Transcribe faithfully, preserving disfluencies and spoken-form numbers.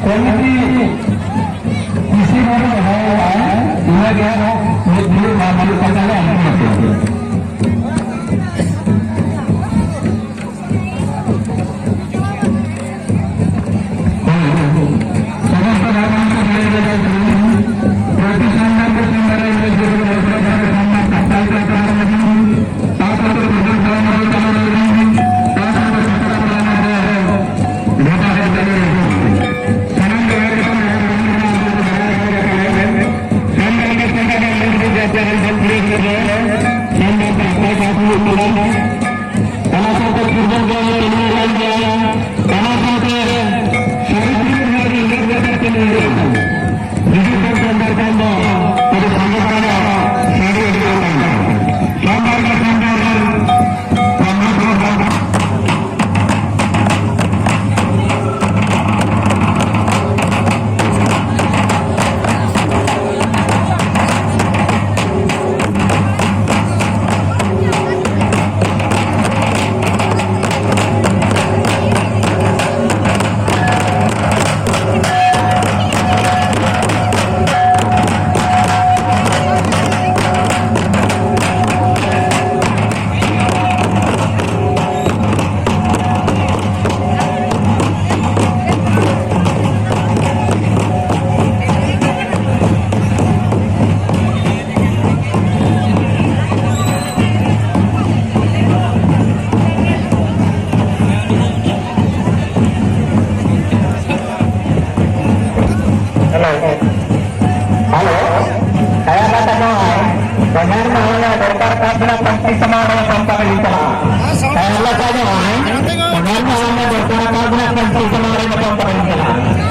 Committee ᱠᱩᱥᱤ ᱵᱟᱵᱚᱱ ᱫᱚᱦᱚᱭᱟ, ᱤᱱᱟᱹᱜᱮ ᱢᱤᱫ ᱫᱩᱲᱩᱵ ᱟᱨ ᱢᱤᱫ ᱯᱟᱛᱟ ᱞᱮ ᱟᱬᱜᱚ ᱟᱠᱟᱫᱟ᱾ ᱚᱱᱟ ᱥᱟᱶᱛᱮ ᱯᱷᱩᱴᱵᱚᱞ ᱵᱚᱞ ᱮᱱᱮᱡ ᱦᱩᱭᱩᱜ ᱠᱟᱱ ᱜᱮᱭᱟ᱾ ᱚᱱᱟ ᱥᱟᱶᱛᱮ ᱥᱟᱹᱨᱤ ᱥᱟᱹᱨᱤ ᱨᱮᱱᱟᱜ ᱜᱮ ᱠᱟᱹᱢᱤ ᱦᱩᱭᱩᱜᱼᱟ᱾ ᱦᱤᱡᱩᱜ ᱠᱟᱱ ᱥᱟᱱᱛᱟᱲ ᱠᱷᱟᱱ ᱫᱚ ᱟᱹᱰᱤ ᱥᱟᱸᱜᱮ ᱫᱷᱟᱨᱟ ᱧᱚᱜ ᱥᱟᱹᱨᱤ ᱦᱩᱭᱩᱜ ᱠᱟᱱ ᱜᱮᱭᱟ᱾ ᱥᱟᱱᱛᱟᱲ ᱜᱮ ᱥᱟᱱᱛᱟᱲ ᱨᱮᱱ ᱵᱟᱡᱟᱨ ᱢᱟᱦᱟᱞ ᱫᱚᱨᱠᱟᱨ ᱠᱟᱜ ᱵᱮᱱᱟ ᱯᱟᱹᱧᱪᱤ ᱥᱟᱢᱟᱝ ᱨᱮ ᱧᱟᱯᱟᱢ ᱠᱟᱛᱮ ᱞᱤᱧ ᱪᱟᱞᱟᱜᱼᱟ᱾ ᱦᱮᱸ, ᱞᱮᱠᱟ ᱜᱮ ᱱᱚᱜᱼᱚᱭ᱾ ᱵᱟᱡᱟᱨ ᱢᱟᱦᱟᱞ ᱫᱚᱨᱠᱟᱨ ᱠᱟᱜ ᱵᱮᱱᱟ ᱯᱟᱹᱧᱪᱤ ᱥᱟᱢᱟᱝ ᱨᱮ ᱧᱟᱯᱟᱢ ᱠᱟᱛᱮ ᱞᱤᱧ ᱪᱟᱞᱟᱜᱼᱟ᱾